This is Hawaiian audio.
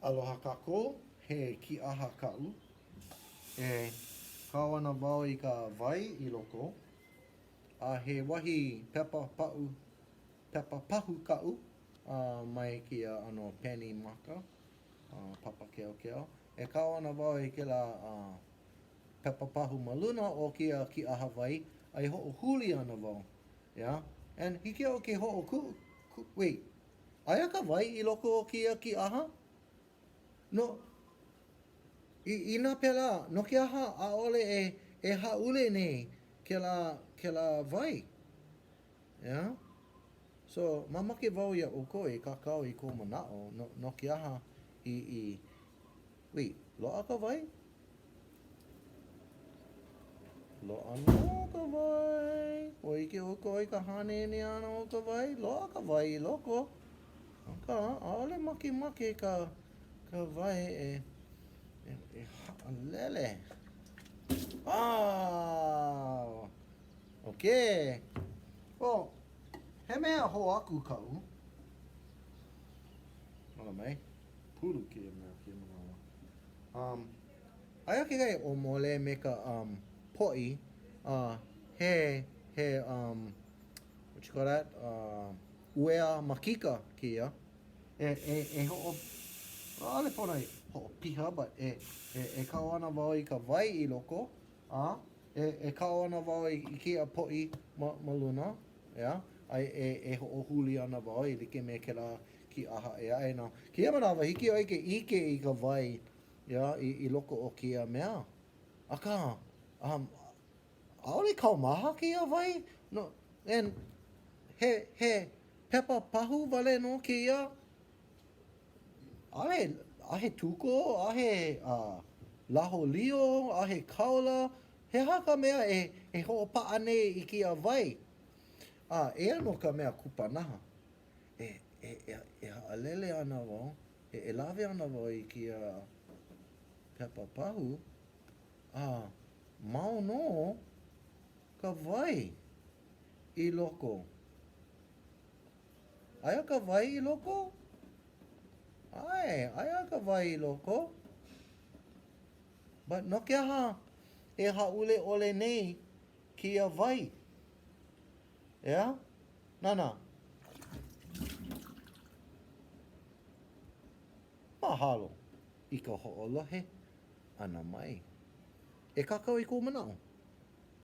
Aloha kākou, he kīʻaha kaʻu. E kau ana wau i ka wai i loko, a he wahi pepa paʻu, pepa pahu kaʻu mai kēia ʻano peni maka, papa keokeo. E kau ana wau i kēlā pepa pahu ma luna o kēia kīʻaha wai, a e hoʻohuli ana wau, yeah? And hiki iaʻu ke hoʻokuʻu, wait, Aia ka wai i loko o kēia kīʻaha? No, i, inā pēlā, no ke aha ʻaʻole e, e hāʻule nei kēlā, kēlā wai? Yeah? So, mamake wau iā ʻoukou e kākau i kou manaʻo no, no ke aha i, i, wait, loaʻa ka wai? Loaʻa nō ka wai. Ua ʻike ʻoukou i ka hāneanea ʻana o ka wai? Loaʻa ka wai i loko. Akā, ʻaʻole makemake ka, ka wai e, e, e haʻalele. Ah! Okay. Well, he mea hou aku kaʻu. Hala mai. Pulu kēia mea, kēia manawa. Um, aia kekahi ʻōmole me ka um, poʻi, uh, he, he, um, what you call that, uh, uea makika kēia. E, e, e hoʻo, ʻaʻole pono e hoʻopiha, but e, e, e kau ana wau i ka wai i loko, a e, e kau ana wau i, i kēia poʻi ma, ma luna, yeah, a e, e hoʻohuli ana wau e like me kēlā kīʻaha ʻē aʻe no kēia manawa, hiki ʻoe ke ʻike i ka wai yeah, i, i loko o kēia mea. Akā, um, ʻaʻole kaumaha kēia wai, no, and he, he pepa pahu wale nō kēia. ʻAʻohe, ʻaʻohe tuko, ʻaʻohe uh, laho lio, ʻaʻohe kaula. He aha ka mea e, e hoʻopaʻa nei i kēia wai? A, eia nō ka mea kupanaha. E, e, e, e haʻalele ana wau, e, e lawe ana wau i kēia pepa pahu, a mau nō ka wai i loko. Aia ka wai i loko? ʻAe, aia ka wai i loko. But no ke aha e hāʻule ʻole nei kēia wai? ʻEā? Nānā. Mahalo i ka hoʻolohe ʻana mai. E kākau i kou manaʻo.